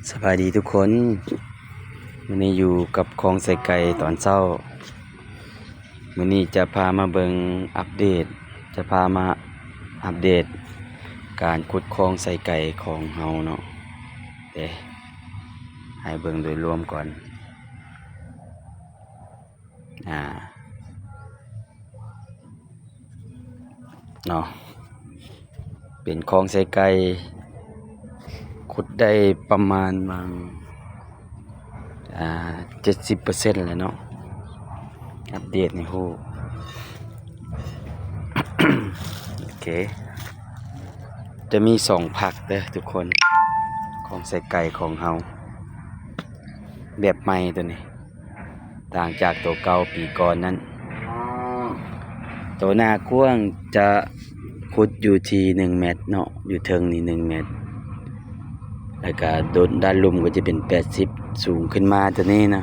ສະບາຍດີທຸກຄົນ, ມື້ນີ້ຢູ່ກັບຄອງໄຊໄກ່ຕອນເຊົ້າ. ມື້ນີ້ຈະພາມາເບິ່ງອັບເດດ, ຈະພາມາອັບເດດການຂຸດຄອງໄຊໄກ່ຂອງເຮົາເນາະ. ເດ ໃຫ້ເບິ່ງໂດຍລວມກ່ອນ. ອ່າ ເນາະ ເປັນຄອງໄຊໄກ່ ຂຸດໄດ້ປະມານຫວ່າງ ອ່າ ເຈັດສິບເປີເຊັນແລ້ວເນາະ. ອັບເດດໃຫ້ຮູ້. ໂອເຄ ຈະມີສອງພັກເດີທຸກຄົນ, ຄອງໄຊໄກ່ຂອງເຮົາ ແບບໃໝ່ໂຕນີ້ ຕ່າງຈາກໂຕເກົ່າປີກ່ອນນັ້ນ. ໂຕໜ້າກວ້າງຈະຂຸດຢູ່ທີ່ໜຶ່ງແມັດເນາະ, ຢູ່ເທິງນີ້ໜຶ່ງແມັດ, ແລ້ວກະດ້ານລຸ່ມກໍຈະເປັນແປດສິບ, ສູງຂຶ້ນມາໂຕນີ້ນະ,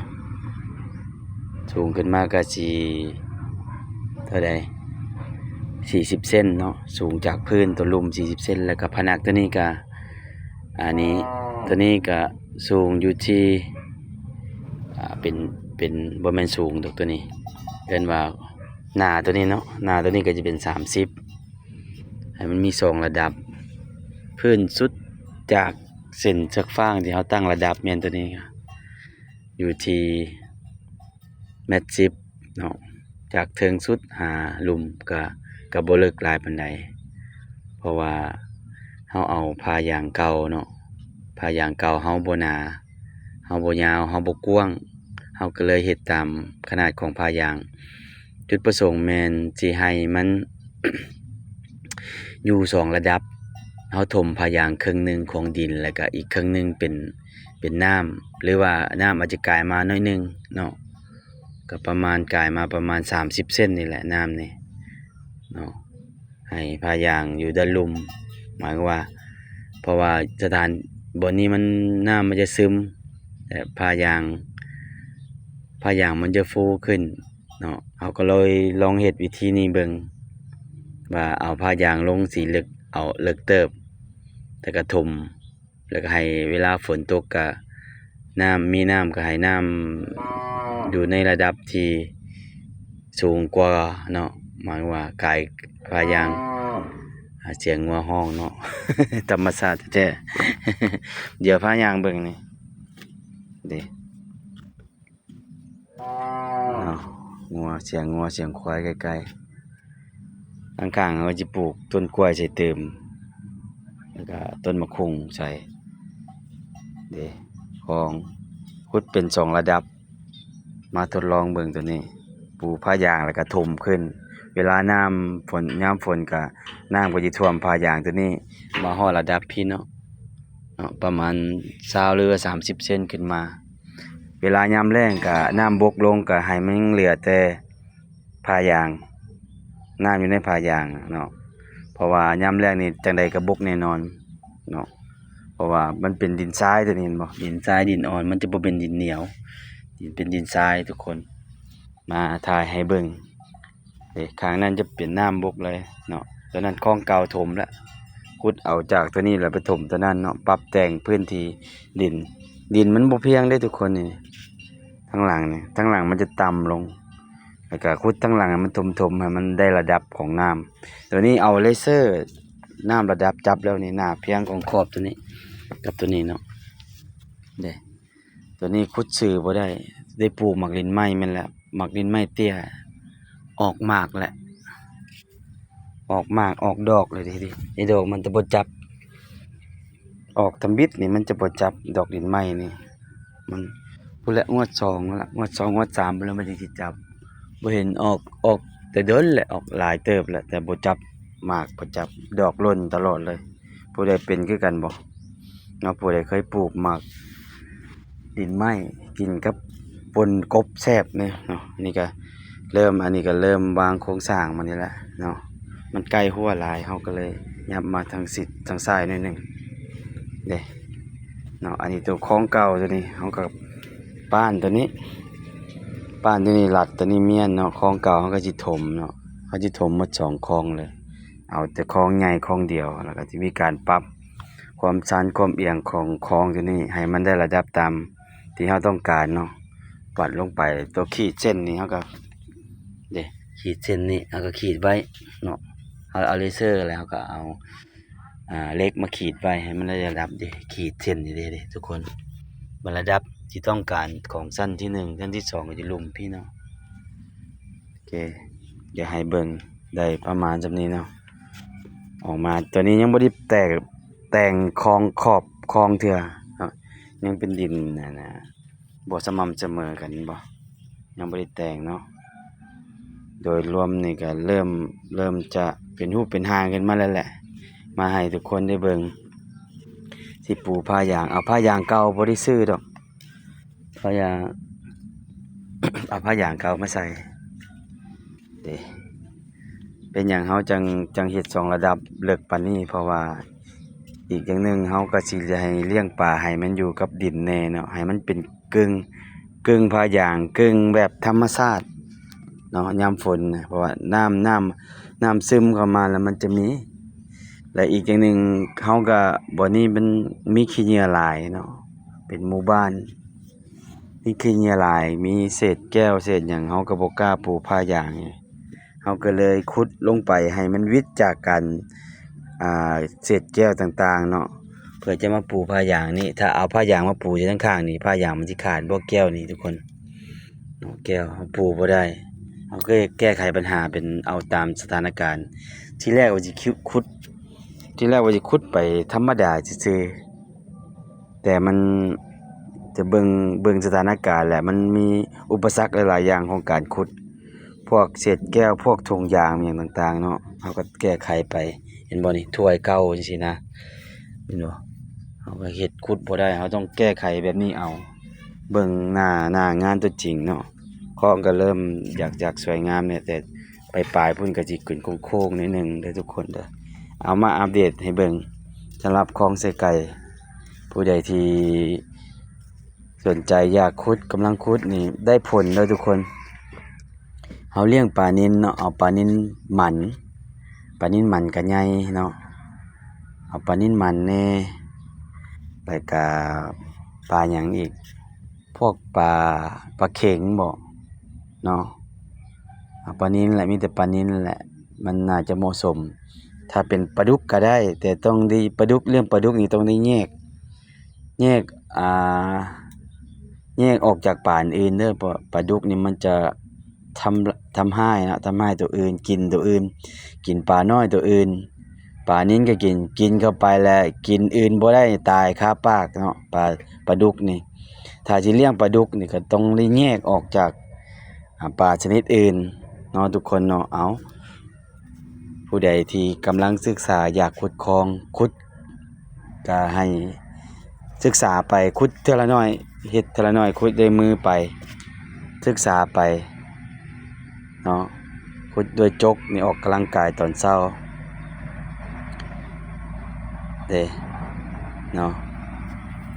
ສູງຂຶ້ນມາກໍຊິເທົ່າໃດ ສີ່ສິບເຊັນເນາະ, ສູງຈາກພື້ນໂຕລຸ່ມສີ່ສິບເຊັນ, ແລ້ວກໍພະນັກໂຕນີ້ກໍ ອັນນີ້ ໂຕນີ້ກໍສູງຢູ່ທີ່ ອ່າ ເປັນ ເປັນ ບໍ່ແມ່ນສູງດອກໂຕນີ້, ເອີ້ນວ່າໜ້າໂຕນີ້ເນາະ, ໜ້າໂຕນີ້ກໍຈະເປັນສາມສິບ, ໃຫ້ມັນມີສອງລະດັບ. ພື້ນສຸດຈາກເສັ້ນເຊືອກຟາງທີ່ເຮົາຕັ້ງລະດັບແມ່ນໂຕນີ້ ຢູ່ທີ່ແມັດສິບເນາະ, ຈາກເທິງສຸດຫາລຸ່ມກະ ກະບໍ່ເລິກຫຼາຍປານໃດ, ເພາະວ່າເຮົາເອົາຜ້າຢາງເກົ່າເນາະ, ຜ້າຢາງເກົ່າເຮົາບໍ່ໜາ, ເຮົາບໍ່ຍາວ, ເຮົາບໍ່ກວ້າງ, ເຮົາກໍເລີຍເຮັດຕາມຂະໜາດຂອງຜ້າຢາງ. ຈຸດປະສົງແມ່ນຊິໃຫ້ມັນຢູ່ສອງລະດັບ, ເຮົາຖົມຜ້າຢາງເຄິ່ງໜຶ່ງຂອງດິນ ແລ້ວກະອີກເຄິ່ງໜຶ່ງເປັນ ເປັນນ້ຳ ຫຼືວ່ານ້ຳອາດຈະກາຍມາໜ້ອຍໜຶ່ງເນາະ, ກໍປະມານ ກາຍມາປະມານສາມສິບເຊັນນີ້ແຫຼະ ນ້ຳນີ້ເນາະ, ໃຫ້ຜ້າຢາງຢູ່ດ້ານລຸ່ມ. ໝາຍຄວາມວ່າ ເພາະວ່າສະຖານບ່ອນນີ້ມັນ ນ້ຳມັນຈະຊຶມ ແລະ ຜ້າຢາງ ຜ້າຢາງມັນຈະຟູຂຶ້ນເນາະ. ເຮົາກໍເລີຍລອງເຮັດວິທີນີ້ເບິ່ງ ວ່າເອົາຜ້າຢາງລົງ ຊິເລິກ ເອົາເລິກເຕີບ ແລ້ວກໍຖົມ ແລ້ວກໍໃຫ້ເວລາຝົນຕົກກະ ນ້ຳ ມີນ້ຳກໍໃຫ້ນ້ຳຢູ່ໃນລະດັບທີ່ສູງກວ່າເນາະ, ໝາຍວ່າກາຍຜ້າຢາງ ອ່າ ສຽງງົວຮ້ອງເນາະ ທຳມະຊາດແທ້ໆ. ດຽວພາຍ່າງເບິ່ງນີ້ ເດ້. ເນາະ ງົວ ສຽງງົວ ສຽງຄວາຍໄກໆ. ຂ້າງໆ ເຮົາຊິປູກຕົ້ນກ້ວຍໃສ່ຕື່ມ ແລ້ວກະຕົ້ນໝາກຫຸ່ງໃສ່ເດ້. ຄອງ ຂຸດເປັນສອງລະດັບ ມາທົດລອງເບິ່ງໂຕນີ້, ປູຜ້າຢາງແລ້ວກະຖົມຂຶ້ນ. ເວລານ້ຳຝົນ ຍາມຝົນກະ ນ້ຳກໍຊິຖ້ວມຜ້າຢາງໂຕນີ້ ມາຮອດລະດັບພີ້ເນາະ ເນາະ ປະມານຊາວ ຫຼືວ່າສາມສິບເຊັນຂຶ້ນມາ. ເວລາຍາມແລ້ງກະ ນ້ຳບົກລົງກະໃຫ້ມັນເຫຼືອແຕ່ຜ້າຢາງ, ນ້ຳຢູ່ໃນຜ້າຢາງເນາະ, ເພາະວ່າຍາມແລ້ງນີ້ຈັ່ງໃດກະບົກແນ່ນອນເນາະ, ເພາະວ່າມັນເປັນດິນຊາຍໂຕນີ້ ເຫັນບໍ່? ດິນຊາຍ ດິນອ່ອນ ມັນຈະບໍ່ເປັນດິນໜຽວ, ດິນ ເປັນດິນຊາຍທຸກຄົນ. ມາຖ່າຍໃຫ້ເບິ່ງ. ເດ້ ຂ້າງນັ້ນຈະເປັນນ້ຳບົກເລີຍເນາະ, ຕອນນັ້ນຄອງເກົ່າຖົມລະ, ຂຸດເອົາຈາກໂຕນີ້ລະໄປຖົມໂຕນັ້ນເນາະ, ປັບແຕ່ງພື້ນທີ່ດິນ. ດິນມັນບໍ່ພຽງເດ້ທຸກຄົນນີ້, ທາງຫຼັງນີ້ ທາງຫຼັງມັນຈະຕ່ຳລົງ, ແລ້ວກະຂຸດທາງຫຼັງໃຫ້ມັນຖົມໆ ໃຫ້ມັນໄດ້ລະດັບຂອງນ້ຳ. ໂຕນີ້ເອົາເລເຊີນ້ຳລະດັບຈັບແລ້ວນີ້, ໜ້າພຽງຂອງຂອບໂຕນີ້ກັບໂຕນີ້ເນາະ ເດ້. ໂຕນີ້ຂຸດຊື່ບໍ່ໄດ້, ໄດ້ປູກໝາກລິນໄມ້ແມ່ນແລ້ວ, ໝາກລິນໄມ້ເຕ້ຍ ອອກໝາກແຫຼະ, ອອກໝາກອອກດອກເລີຍເດ້. ນີ້ດອກມັນຈະບໍ່ຈັບ, ອອກທຳອິດນີ້ມັນຈະບໍ່ຈັບ, ດອກລິນໄມ້ນີ້ ມັນ ພຸ້ນແຫຼະ ງວດສອງລະ, ງວດສອງ ງວດສາມພຸ້ນລະ ມັນຈຶ່ງຊິຈັບ. ບໍ່ເຫັນອອກ, ອອກແຕ່ດົນແຫຼະ, ອອກຫຼາຍເຕີບແຫຼະ ແຕ່ບໍ່ຈັບໝາກ, ບໍ່ຈັບດອກ, ຫຼົ່ນຕະຫຼອດເລີຍ. ຜູ້ໃດເປັນຄືກັນບໍ່ເນາະ? ຜູ້ໃດເຄີຍປູກໝາກດິນໄມ້ ກິນກັບປົ່ນກົບແຊບເດ້ເນາະ. ອັນນີ້ກະເລີ່ມ, ອັນນີ້ກະເລີ່ມວາງໂຄງສ້າງມານີ້ແຫຼະເນາະ, ມັນໃກ້ຮົ້ວຫຼາຍ ເຮົາກໍເລີຍຫຍັບມາທາງຊິດທາງຊ້າຍໜ້ອຍໜຶ່ງເດ້ເນາະ. ອັນນີ້ໂຕຄອງເກົ່າໂຕນີ້ ເຮົາກໍປ້ານໂຕນີ້, ປ້ານໂຕນີ້ລັດ, ໂຕນີ້ມ້ຽນເນາະ. ຄອງເກົ່າເຮົາກໍຊິຖົມເນາະ, ເຮົາຊິຖົມໝົດສອງຄອງເລີຍ. ເອົາແຕ່ຄອງໃຫຍ່ຄອງດຽວ ແລ້ວກໍຈະມີການປັບຄ ຄວາມຊັນຄວາມອຽງຂອງຄອງຕົວນີ້ ໃຫ້ມັນໄດ້ລະດັບຕາມທີ່ເຮົາຕ້ອງການເນາະ. ວັດລົງໄປ ຕົວຂີດເສັ້ນນີ້ເຮົາກໍ ເດ້ ຂີດເສັ້ນນີ້ ເຮົາກໍຂີດໄວ້ເນາະ. ເຮົາເອົາເລເຊີແລ້ວ ເຮົາກໍເອົາ ອ່າ ເຫຼັກມາຂີດໄວ້ໃຫ້ມັນໄດ້ລະດັບເດ້ ຂີດເສັ້ນນີ້ເດ້ ເດ້ທຸກຄົນ. ມັນລະດັບທີ່ຕ້ອງການຂອງຊັ້ນທີໜຶ່ງ ຊັ້ນທີສອງກໍຢູ່ລຸ່ມພີ້ເນາະ. ໂອເຄ ດຽວໃຫ້ເບິ່ງໄດ້ປະມານສ່ຳນີ້ເນາະ. ອອກມາ ຕົວນີ້ຍັງບໍ່ໄດ້ແຕກ ແຕ່ງຄອງ ຂອບຄອງເທື່ອເນາະ ຍັງເປັນດິນ ອັນນ່າ ບໍ່ສະໝ່ຳສະເໝີກັນ ເຫັນບໍ່? ຍັງບໍ່ໄດ້ແຕ່ງເນາະ. ໂດຍລວມນີ້ກໍເລີ່ມ ເລີ່ມຈະເປັນຮູບເປັນຮ່າງຂຶ້ນມາແລ້ວແຫຼະ ມາໃຫ້ທຸກຄົນໄດ້ເບິ່ງ. ຊິປູຜ້າຢາງ ເອົາຜ້າຢາງເກົ່າ ບໍ່ໄດ້ຊື້ດອກ ຜ້າຢາງ ເອົາຜ້າຢາງເກົ່າມາໃສ່ເດ້. ເປັນຫຍັງເຮົາຈັ່ງ ຈັ່ງເຮັດສອງລະດັບເລິກປານນີ້? ເພາະວ່າອີກຢ່າງໜຶ່ງ ເຮົາກໍຊິໃຫ້ລ້ຽງປາໃຫ້ມັນຢູ່ກັບດິນແດ່ເນາະ ໃຫ້ມັນເປັນກຶ່ງ ກຶ່ງຜ້າຢາງ ກຶ່ງແບບທຳມະຊາດເນາະ ຍາມຝົນນະ. ເພາະວ່ານ້ຳ ນ້ຳ ນ້ຳຊຶມເຂົ້າມາແລ້ວມັນຈະມີ ແລະ ອີກຢ່າງໜຶ່ງ ເຮົາກໍ ບ່ອນນີ້ມັນມີຂີ້ເຫຍື້ອຫຼາຍເນາະ ເປັນໝູ່ບ້ານ ມີຂີ້ເຫຍື້ອຫຼາຍ ມີເສດແກ້ວເສດຫຍັງ ເຮົາກໍບໍ່ກ້າປູຜ້າຢາງ ເຮົາກໍເລີຍຂຸດລົງໄປໃຫ້ມັນວິດຈາກກັນ ອ່າ ເສດແກ້ວຕ່າງໆເນາະ ເພື່ອຈະມາປູຜ້າຢາງນີ້. ຖ້າເອົາຜ້າຢາງມາປູຢູ່ທາງຂ້າງນີ້ ຜ້າຢາງມັນຊິຂາດ ພວກແກ້ວນີ້ທຸກຄົນເນາະ ແກ້ວເຮົາປູບໍ່ໄດ້. ເຮົາກໍແກ້ໄຂບັນຫາເປັນເອົາຕາມສະຖານະການ. ທີແລກວ່າຊິຂຸດ ທີແລກວ່າຊິຂຸດໄປທຳມະດາຊື່ໆ ແຕ່ມັນຈະເບິ່ງ ເບິ່ງສະຖານະການແຫຼະ ມັນມີອຸປະສັກຫຼາຍໆຢ່າງຂອງການຂຸດ ພວກເສດແກ້ວ ພວກຖົງຢາງຫຍັງຕ່າງໆເນາະ ເຮົາກໍແກ້ໄຂໄປ. ເຫັນບໍ່ນີ້ ຖ້ວຍເກົ່າຈັ່ງຊີ້ນະ ເຫັນບໍ່? ເຮົາກໍເຮັດ ຂຸດບໍ່ໄດ້ ເຮົາຕ້ອງແກ້ໄຂແບບນີ້ເອົາ. ເບິ່ງໜ້າ ໜ້າງານຕົວຈິງເນາະ ຄອງກໍເລີ່ມຢາກ ຢາກສວຍງາມແດ່ ແຕ່ ປາຍໆພຸ້ນກໍຊິຂຶ້ນໂຄ້ງໆໜ້ອຍໜຶ່ງເດີທຸກຄົນເດີ. ເອົາມາອັບເດດໃຫ້ເບິ່ງສຳລັບຄອງໄຊໄກ່ ຜູ້ໃດທີ່ສົນໃຈຢາກຂຸດ ກຳລັງຂຸດນີ້ ໄດ້ຜົນເດີທຸກຄົນ. ເຮົາລ້ຽງປານິນເນາະ ເອົາປານິນໝັນ ປານິນໝັນກໍໃຫຍ່ເນາະ ເອົາປານິນໝັນແດ່ ແລ້ວກໍປາຫຍັງອີກ ພວກປາ ປາເຂັງບໍເນາະ ເອົາປານິນແຫຼະ ມີແຕ່ປານິນແຫຼະ ມັນໜ້າຈະເໝາະສົມ. ຖ້າເປັນປາດຸກກໍໄດ້ ແຕ່ຕ້ອງໄດ້ ປາດຸກ ເລື່ອງປາດຸກນີ້ຕ້ອງໄດ້ແຍກ ແຍກ ອ່າ ແຍກອອກຈາກປາອື່ນເດີ ເພາະປາດຸກນີ້ມັນຈະທຳ ທຳຮ້າຍເນາະ ທຳຮ້າຍໂຕອື່ນ ກິນໂຕອື່ນ ກິນປານ້ອຍໂຕອື່ນ. ປານິນກໍກິນ ກິນເຂົ້າໄປແລ້ວກິນອື່ນບໍ່ໄດ້ ຕາຍຄາປາກເນາະ ປາ ປາດຸກນີ້. ຖ້າຊິລ້ຽງປາດຸກນີ້ກໍຕ້ອງໄດ້ແຍກອອກຈາກ ອາ ປາຊະນິດອື່ນເນາະ ທຸກຄົນເນາະ. ເອົາ ຜູ້ໃດທີ່ກຳລັງສຶກສາຢາກຂຸດຄອງ ຂຸດ ກໍໃຫ້ສຶກສາໄປ ຂຸດເທື່ອລະໜ້ອຍ ເຮັດເທື່ອລະໜ້ອຍ ຂຸດດ້ວຍມືໄປ ສຶກສາໄປເນາະ. ຂຸດດ້ວຍຈົກນີ້ ອອກກຳລັງກາຍຕອນເຊົ້າເດ້ເນາະ.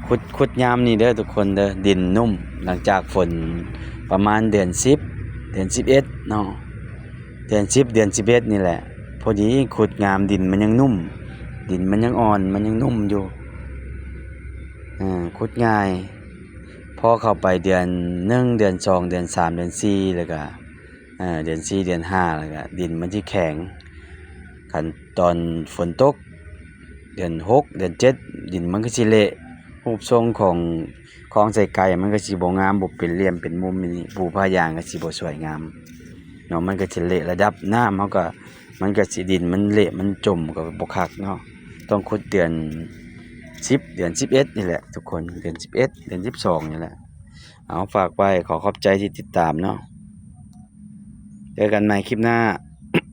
ຂຸດ ຂຸດຍາມນີ້ເດີທຸກຄົນເດີ ດິນນຸ້ມ ຫຼັງຈາກຝົນປະມານເດືອນສິບ ເດືອນສິບເອັດເນາະ. ເດືອນສິບ ເດືອນສິບເອັດນີ້ແຫຼະ ພໍດີຂຸດງາມ ດິນມັນຍັງນຸ້ມ ດິນມັນຍັງອ່ອນ ມັນຍັງນຸ້ມຢູ່ ເອີ ຂຸດງ່າຍ. ພໍເຂົ້າໄປເດືອນໜຶ່ງ ເດືອນສອງ ເດືອນສາມ ເດືອນສີ່ ແລ້ວກະ ເອີ ເດືອນສີ່ ເດືອນຫ້າ ແລ້ວກະດິນມັນຊິແຂງ. ຄັນຕອນຝົນຕົກ ເດືອນຫົກ ເດືອນເຈັດ ດິນມັນກໍຊິເລະ ຮູບຊົງຂອງ ຂອງໄຊໄກ່ມັນກໍຊິບໍ່ງາມ ບໍ່ເປັນຫຼ່ຽມເປັນມຸມນີ້ ປູຜ້າຢາງກໍຊິບໍ່ສວຍງາມເນາະ. ມັນກໍຊິເລະ ລະດັບນ້ຳເຮົາກໍ ມັນກໍຊິ ດິນມັນເລະ ມັນຈົມກໍບໍ່ຄັກເນາະ. ຕ້ອງຂຸດເດືອນສິບ ເດືອນສິບເອັດນີ້ແຫຼະທຸກຄົນ ເດືອນສິບເອັດ ເດືອນສິບສອງນີ້ແຫຼະ. ເອົາ ຝາກໄວ້ ຂໍຂອບໃຈທີ່ຕິດຕາມເນາະ ເຈີກັນໃໝ່ຄລິບໜ້າ.